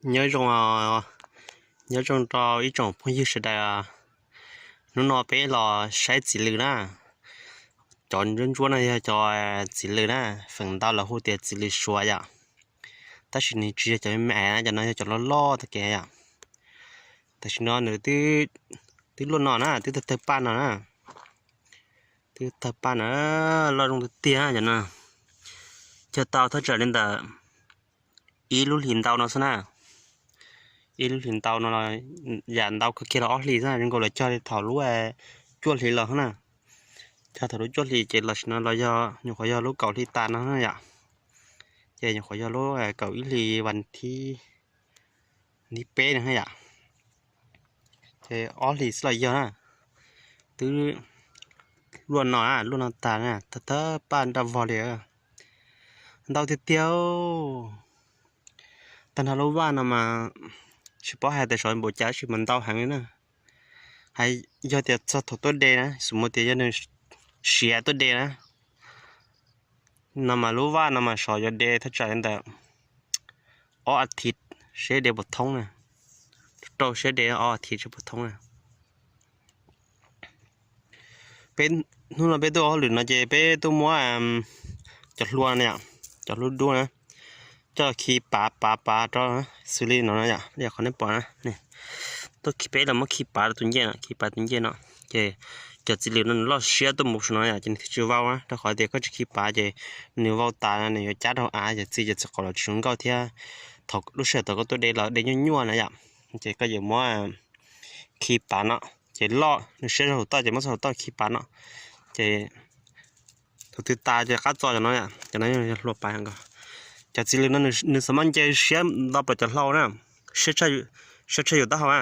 Nyob zoo, nyob zoo rau ib tsoom phooj ywg sawv daws. Hnub no peb los saib txiv lws na. Cov ntsuab ntsuab no yog cov txiv lws na, feem ntau lawv hu tias txiv lws Suav yom. Tab sis nws tsis yog cov me me na, cov no yog cov loj loj tag kev yom. Tam sim no nws twb luaj no na, twb tawg tawg paj no na. Twb tawg paj no, loj zoo tiag tiag cov no. Cog tau thaj tsam li ntawm ib lub hlis ntau no xwb na. Ib lub hlis ntau no, yam ntau kawg kiag los ob hlis xwb, zoo nkaus lawv cog li thaum lub cuaj hlis los xwb na. Cog thaum lub cuaj hlis ces los sim no los yog nyuam qhuav yog lub kaum hli tas no yom. Ces nyuam qhuav yog lub kaum ib hlis vas thib, thib peb no yom. Ces ob hlis xwb los yog na. Twb luaj no, luaj no tas na, thawj thawj paj nraj vog li. Ntau tiag tiag. Tag nrho lub vaj no mas tsis paub hais tias sov npaum cas, tab sis mas ntau heev li na. Hais yog tias txog thaum tuaj de na, xws mus tias yog nws siav tuaj de na, no mas lub vaj no mas sov yuav de thaj tsam li ntawm ob as thiv seb de puas thoob na. Rau seb de ob as thiv seb puas thoob na. Peb, hnub no peb tuaj ua hauj lwm no ces peb tuaj muab cov hlua no, cov hlua dub na, coj khi pav pav pav rau xws li no no yom, li qhov nej pom na. Tuaj khi, peb los muab khi pav tus ncej no, khi pav tus ncej no, ces cov txiv lws no nws loj siab tuaj mus saum no yom, ces nws thiaj tsis vau na. Rau qhov tias koj tsis khi pav ces nws vau tas nws yuav cab rau av ces txi ces txiv qaum los tsis zoo nkauj thiab. Thaum lub sij hawm thaum koj tuaj de los de nyuaj nyuaj na yom, ces koj yuav muab khi pav no, ces loj nws siab rau hauv toj ces muab txog hauv toj khi pav no, ces thaum twg tas ces qab txo cov no, cov no yog hlua pav nkaus. Cov txiv lws no nws xav muaj nce siab nto plaws cov hlau na, siab tshaj yus taub hau na.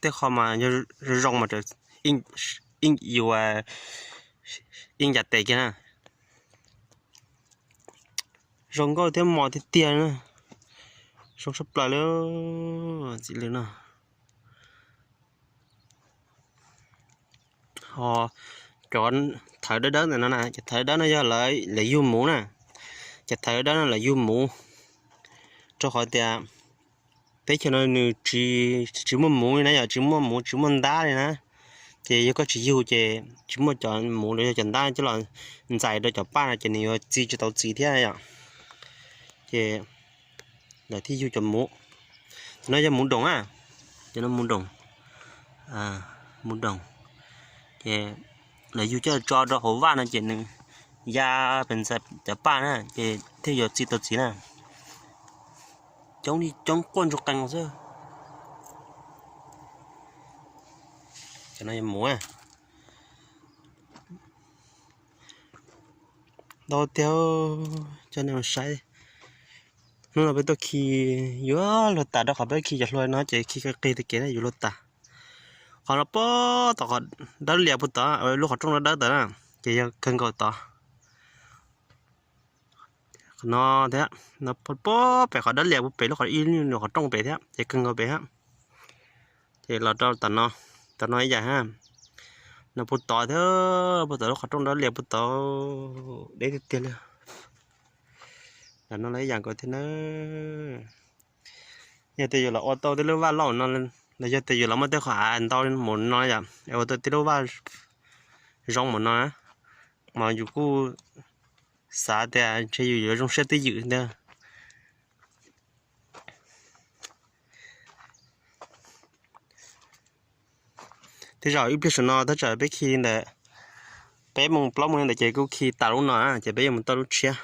Tej qho mas zoo zoo mas yus yeej ncav tes kiag na. Zoo nkauj thiab mos tiag tiag na. Zoo tshaj plaws li txiv lws no. Ho cov thawv dawb dawb ntawm no na, cov thawv dawb no yog lawv yug muv na. Cov thawv dawb no lawv yug muv, rau qhov tias teb chaws no nws tsis muaj muv li na yom, tsis muaj muv tsis muaj ntab li na. Ces yog koj tsis yug ces tsis muaj cov muv los yog cov ntab coj los ntxais rau cov paj no ces nws yuav txi tsis tau txiv thiab yom. Ces lawv thiaj yug cov muv. Cov no yog muv doom na, cov no muv doom, muv doom. Ces lawv yug coj tso rau hauv vaj no ces nws ya pes ntxais cov paj na ces thiaj yuav txi tau txiv na. Coob li coob quaj ntsuag qees xwb. Cov no yog muv. Ntau tiag, coj nej mus saib. Hnub no peb tuaj khi yuav luag tas rau qhov peb khi cov hlua no ces khi qis qis tag kev na yuav luag tas. Qhov no puag tom qhov dawb lias puag tod, lub qhov rooj dawb dawb tod na, ces yog kawg nkaus tod. Qhov no thiab, no puag pem qhov dawb lias puag pem lub qhov ib lub qhov rooj pem thiab ces kawg nkaus pem thiab. Ces los rau tom no, tom no ib yam ha. No puag tod thiab, puag tom lub qhov rooj dawb lias puag tod, deb tiag tiag li. Los no los ib yam nkaus thiab na. Yog tias yus los ua tau tej lub vaj loj no, los yog tias yus los muaj tej qhov av ntau mus no yom, ua tau tej lub vaj zoo mus no na, mas yus kuj xav tias ntshe yus yuav zoo siab twj ywm ntag. Tej zaum ib pliag saum no thaj tsam peb khi ntawm peb moos plaub moos li ntawd ces kuj khi tas lub no ces peb yuav mus tau lub tshiab.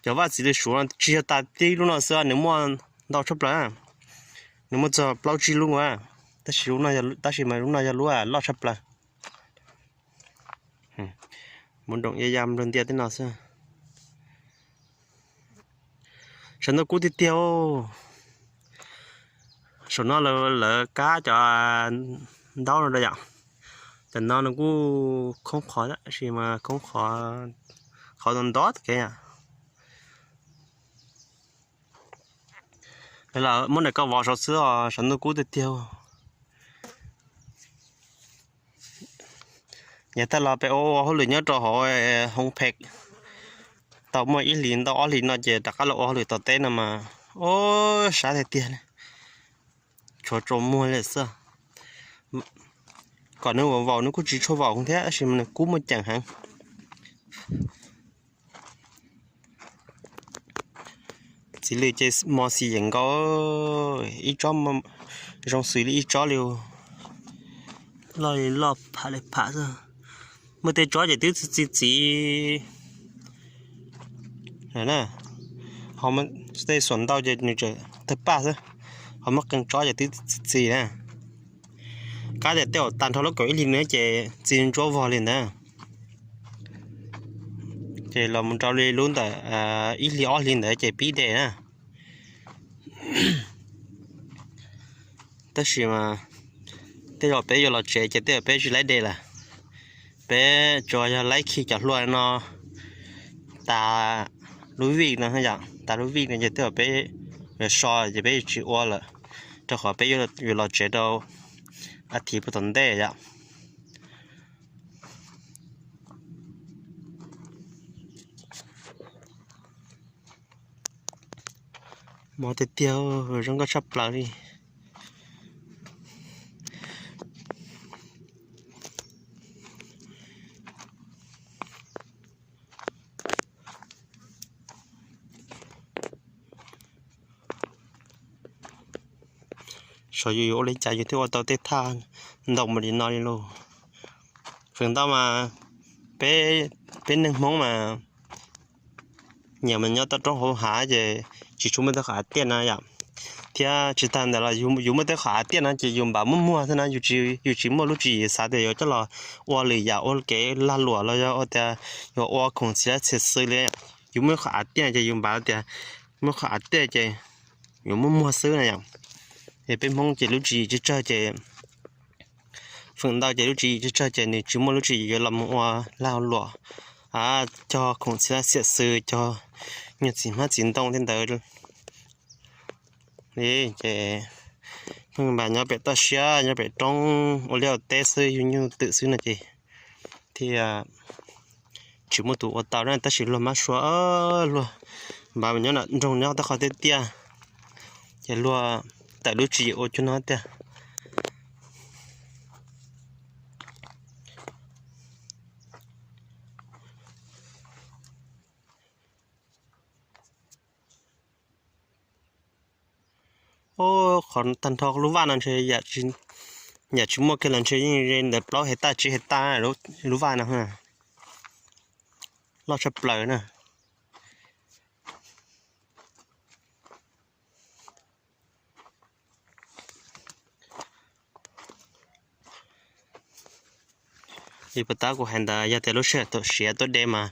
Cov vaj txiv lws Suav no tsis yog tas tib lub no xwb, nws muaj ntau tshaj plaws. Nws muaj txog plaub tsib lub, tab sis, tab sis mas lub no yog lub loj tshaj plaws. Muv doom ya ya nplawg ntias tej no xwb. Saum no kub tiag tiag. Saum no lawv kab cov ntaub no rau yom. Cov no nws kuj khoob qhov tab sis mas khoob qhov, qhov ntau ntau kev yom. Lawv muab daim kauj vov saud xwb os, saum no kub tiag tiag. Yav tag los peb ua hauj lwm nyob rau hauv hoo phem, tau muaj ib hlis ntau ob hlis no ces rov qab los ua hauj lwm tom teb no mas, o, sab tiag tiag li, tshuav tsaus muag li xwb. Kom nws vaus vaus nws kuj tsis tshua vaus thiab tab sis mas nws kub muaj ceem heev. Txiv lws ces mos xim yeem nkaus, ib tsob zoo xws li ib tsob li, loj li loj pham li pham xwb. Muaj tej tsob ces twb txi txiv na, ho tej xuam ntau ces nws tseem tawg paj xwb, ho muaj qee tsob ces twb txi txiv na. Qab tias tej zaum tag nrho lub kaum ib hlis no ces txi ntsuab vog li ntawd. Ces los mus rau li lub ntawm ib hlis ob hlis ntawd ces pib de na. Tab sis mas tej zaum peb yuav los tsev ces tej zaum peb tsis laib de lawm. Peb tsuas yog laib khi cov hlua no tas lub vij no yom, tas lub vij no ces tej zaum peb yuav so ces peb yuav tsis ua lawm, rau qhov peb yuav los tsev rau a thiv puag tom ntej yom. Mos tiag tiag, zoo nkauj tshaj plaws li. Xyov yus yuav ua li cas yus thiaj ua tau tej thaj ntoo npaum li no li lauj. Feem ntau mas peb, peb neeg Hmoob mas nyias mas nyob toj roob hauv hav ces tsis tshua muaj tej qhov av tiaj no yom. Thiab tsis tas ntawd los yus muaj tej qhov av tiaj no ces yus npam muaj muag xwb na, yus tsis muaj lub tswv yim xav tias yuav coj los ua lwm yam ua kev lag luam los yog ua tias yuav ua khoom txhia dab txhia xwb li. Yus muaj qhov av tiaj ces yus npam tias muaj qhov av tiaj ces yuav muaj muag xwb na yom. Es peb Hmoob ces lub tswv yim tsawg tsawg ces, feem ntau ces lub tswv yim tsawg tsawg ces nws tsis muaj lub tswv yim yuav los mus ua lag luam, cog khoom txhia dab txhia xwb, cog nyuag txiv hmab txiv ntoo tej ntawd li. Ces pheej npam nyob pem toj siab nyob pem roob ua liaj ua teb xwb yug nyuj twm xwb no ces thiaj tsis muaj tus ua tau na. Tab sis luag mab sua, luag npam nyob nram nroog nyob tej qhov tiaj tiaj, ces luag tawm lub tswv yim ua cuag no tiag. Qhov tag nrho lub vaj no ntshe yam tsis muaj kiag los ntshe yeej ze ntawm plaub hais taj tsib hais taj lub vaj no, loj tshaj plaws na. Li puas tab kuv hais ntawd yog tias lub sij hawm thaum siav tuaj de mas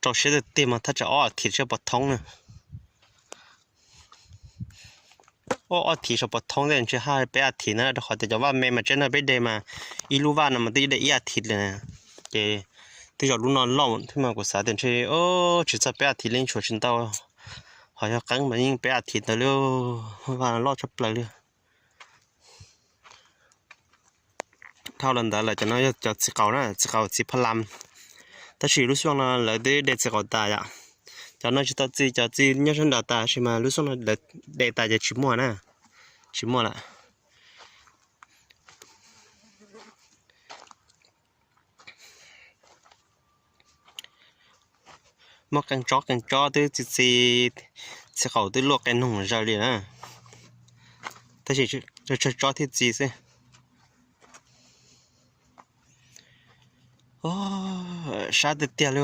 rau siab tiag tiag mas thaj tsam ob a thiv tsis pov thoob na. Ob a thiv tsis pov thoob tej ntshe haj peb a thiv ntawd rau qhov tias cov vaj me mas tseeb no peb de mas ib lub vaj no mas twb de ib a thiv lawm. Ces twb zaum lub no loj thiab mas kuv xav tias ntshe tsis txog peb a thiv li tshuav tsis ntau, ho yog qeeb mas yeej peb a thiv ntawd li, vaj loj tshaj plaws li. Dhau los ntawd lawm cov no yog cov txiv qaum na, txiv qaum txiv pha lam. Tab sis lub xyoo no lawv twb de txiv qaum tas yom. Cov no tsis tau txi, cov txi nyob sab nrad tas sis mas lub xyoo no lawv de tas ces tsis muaj na, tsis muaj lawm. Muaj qee tsob qee tsob twb txi txi, txiv qaum twb luaj qee noog zaws li na, tab sis tsawg tsob thiaj txi xwb. Sab tiag tiag li.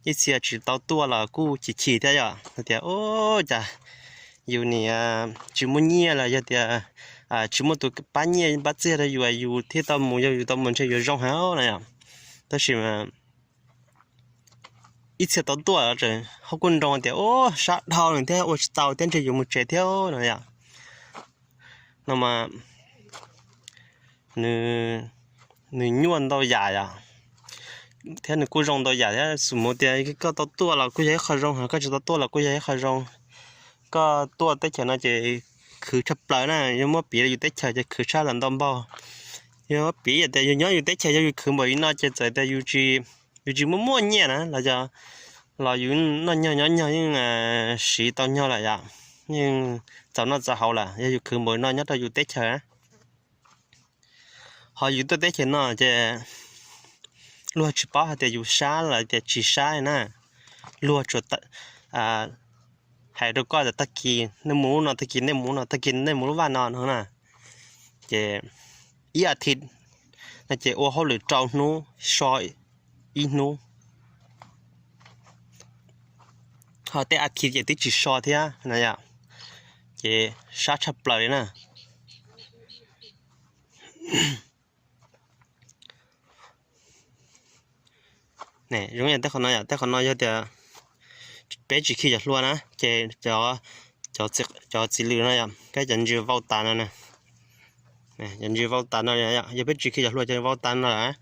Ib txhia tsis tau tuaj los kuj chim chim thiab yom, tias ub cas yus niam tsis muaj nyiaj los yog tias tsis muaj tus pab nyiaj pab txiag rau yus, yus thiaj tau mus, yog yus tau mus ntshe yuav zoo heev no yom. Tab sis mas ib txhia tau tuaj, ho kuj nroo tias ub sab dhau lawm thiab ua tsis tau thiab ntshe yuav mus tsev thiab no yom. No mas nws nyuaj ntau yam yom, thiab nws kuj zoo ntau yam thiab. Xum mus tias koj tau tuaj los kuj yog ib qho zoo, koj tsis tau tuaj los kuj yog ib qho zoo. Koj tuaj teb chaws no ces khwv tshaj plaws na, yog muab piv yus teb chaws ces khwv tshaj lawm ntau npaug. Yog piv tias yus nyob yus teb chaws yog yus khwv npaum li no ces txawm tias yus tsis Yus tsis muaj muaj nyiaj na los, los yus noj nyog nyob nyog yeej siv tau nyog lawm yom, yeej txaus noj txaus haus lawm yog yus khwv npaum no nyob rau yus teb chaws. Ho yus tuaj teb chaws no ces luag tsis paub hais tias yus sab los tias tsis sab na. Luag tsuas hais rau koj tias tag kis nej mus lub no, tag kis nej mus lub no, tag kis nej mus lub vaj no no na. Ces ib as thiv no ces ua hauj lwm rau hnub so ib hnub, ho tej as thiv ces twb tsis so thiab na yom. Ces sab tshaj plaws li na. Zoo yam tej qhov no yom, tej qhov no yog tias peb tsis khi cov hlua na ces cov txiv lws no yom, kab cov ntsis vau tas no, cov ntsis vau tas no, yog peb tsis khi cov hlua ces vau tas no lawm.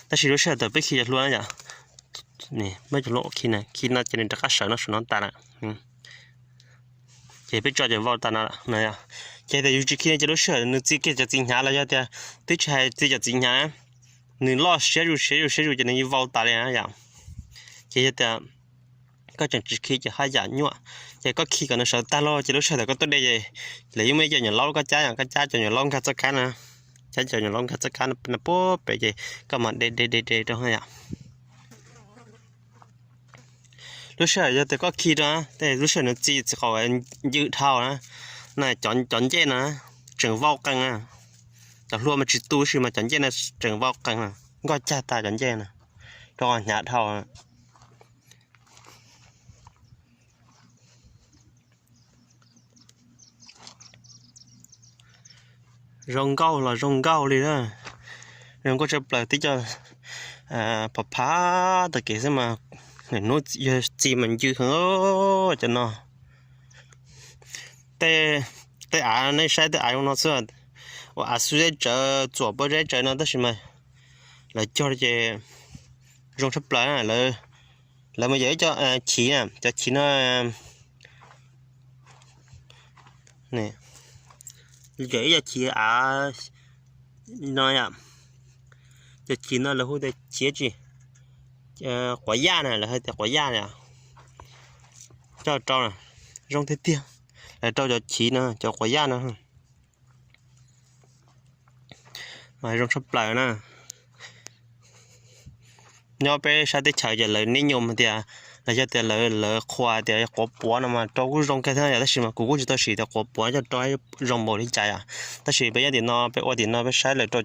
Tab sis lub sij hawm thaum peb khi cov hlua na yom, muab cov hlua khi, khi no ces nws rov qab sawv no saum no tas lawm. Ces peb tso cov vau tas no, ces tias yus tsis khi no ces lub sij hawm nws txi kiag cov txiv hnyav los yog tias twb tsis hais txi cov txiv hnyav, nws loj siab zus siab zus siab zus ces nws yeej vau tas li na yom. Ces yog tias koj tseem tsis khi ces haj yam nyuaj, ces koj khi kom nws sawv tag lawm ces lub sij hawm thaum koj tuaj de ces lawv yeej muaj ib co nyuam laub koj cab, koj cab cov nyuam laub nkag txoj kab na, cab cov nyuam laub nkag txoj kab no puag pem ces koj mam de de de de rau yom. Lub sij hawm yog tias koj khi rau, lub sij hawm nws txi txiv qaum ncw dhau na, cov ncej no tseem vau qees na. Cov hlua mas tsis tu tab sis mas cov ncej no tseem vau qees na, nkoj cag tas cov ncej na, rau qhov hnyav dhau. Zoo nkauj los zoo nkauj li na. Zoo nkauj tshaj plaws, tib co phav phav tag kev xwb mas, hnub yog txi mas ncw heev cov no. Tej av nej saib tej av zoo no xwb, ua av xub zeb tsawv txuam pob zeb tsawv no tab sis mas lawv cog ces zoo tshaj plaws. Lawv mas yog ib co chiv, cov chiv no yog ib co chiv av no yom. Cov chiv no lawv hu tias chiv tsi, quav yaj na, lawv hais tias quav yaj na. Coj rau zoo tiag tiag, lawv rau cov chiv no cov quav yaj no mas zoo tshaj plaws na. Nyob peb sab teb chaws ces lawv nib nyom tias, los yog tias lawv qhuas tias quav puav no mas rau kuj zoo kawg thiab yom, tab sis mas kuv kuj tsis tau sim tias quav puav coj rau zoo npaum li cas yom. Tab sis peb nyob tim no peb ua tim no peb saib lawv rau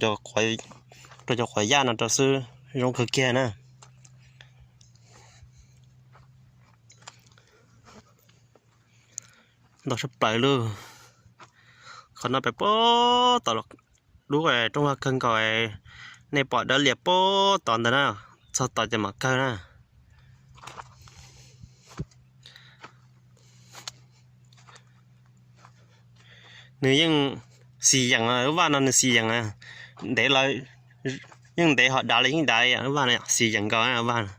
cov quav yaj no rau xwb zoo kawg kiag na. Ntau tshaj plaws lauj. Qhov no pem puag tom lub roob vag kawg nkaus, nej pom dawb lias puag tom ntawd na, txog tom ces mam kawg na. Nws yeej xis yeem, lub vaj no nws xis yeem, ntev los yeej ntev, ho dav los yeej dav, lub vaj no xis yeem nkaus lub vaj no.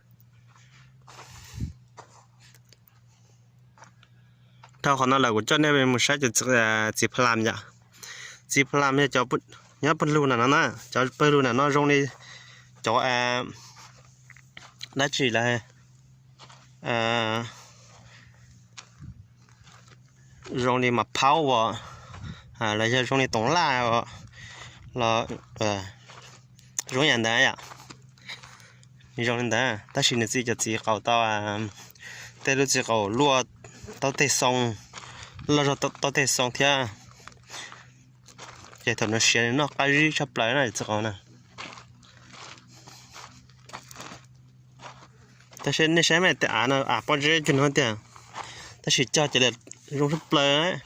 Dhau qhov no lawm kuv coj nej mus saib cov txiv pha lam yom. Txiv pha lam yog cov nyob pawg lug na no na, cov pawg lug na no zoo li cov dab tsi lawm, zoo li mas phaub as, los yog zoo li toov laj os, los zoo yam ntawd yom. Zoo li ntawd tab sis nws txi cov txiv qaum tau, tej lub txiv qaum luaj tau tej xoo, loj zog tau tej xoo thiab. Ces thaum nws siav nws noj qab zib tshaj plaws na txiv qaum na. Tab sis nej saib mas tej av no av pob zeb cuag no tiag, tab sis cog ces zoo tshaj plaws.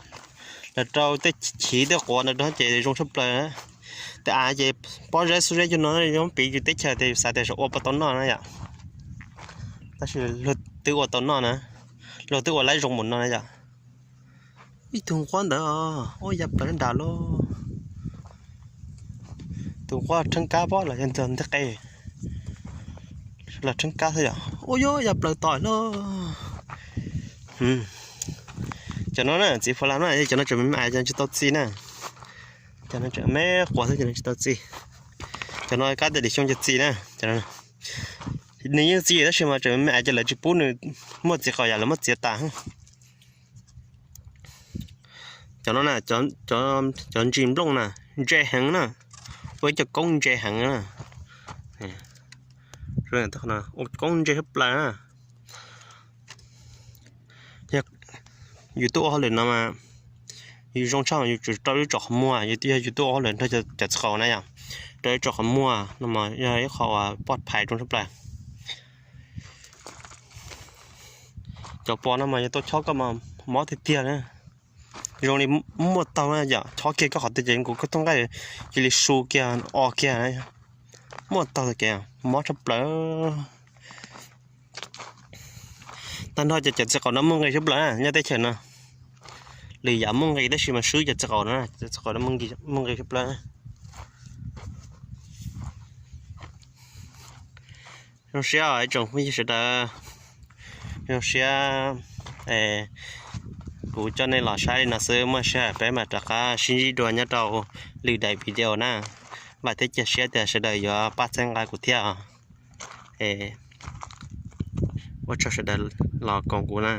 Lawv rau tej chiv tej quav ntawd rau ces zoo tshaj plaws. Tej av ces pob zeb xub zeb cuag no zoo piv yus teb chaws ces xav tias ua puas tau noj na yom. Tab sis luag twb ua tau noj na, luag twb ua laib zoo mus no na yom. Ib tug nquab ntawd, ua ya plaws nram lauj. Tus nquab rheeb kab pob los yog ntawm nteg qe los rheeb kab xwb yom. Ua yuav ya plaws tom lauj. Cov no na txiv pha lam na, cov no tseem me me, cov no tsis tau txi na. Cov no tseem me quas xwb, cov no tsis tau txi. Cov no kab tej lim xyoo cov txi na. Nws yeej txiv tab sis mas tseem me me ces lawv tsis pub nws muaj txiv qaum yam, lawv muab txiav tas. Cov no na, cov ntsis nplooj na, ntse heev na, ua ib co koob ntse heev na. Ua koob ntse tshaj plaws na. Yog yus tuaj ua hauj lwm no mas yus zoo tshaj mas yus tsum rau ib tsom qhov muag, yog yus tuaj ua hauj lwm nrog cov txiv qaum na yom, rau ib tsom qhov muag no mas yog ib qho uas pov phais zoo tshaj plaws. Cov pos no mas yog tuaj chob koj mas mob tiag tiag na. Zoo li muaj taug na yom, chob kiag koj qhov twg ces nkaus koj txoj nqaij cia li su kiag o kiag na. Muaj taug kev mob tshaj plaws. Tag nrho cov txiv qaum no muaj nqis tshaj plaws na nyob teb chaws no. Lwm yam muaj nqis tab sis mas swb cov txiv qaum no, cov txiv qaum no muaj nqis tshaj plaws. Zoo siab ib tsoom phooj ywg sawv daws, zoo siab kuv coj nej los saib li no xwb, muaj sij hawm peb mam rov qab sib ntsib dua nyob rau lwm daim video na. Vam thiab cia siab tias sawv daws yuav pab txhawb nqa kuv thiab. Ua tsaug sawv daws los koom kuv na.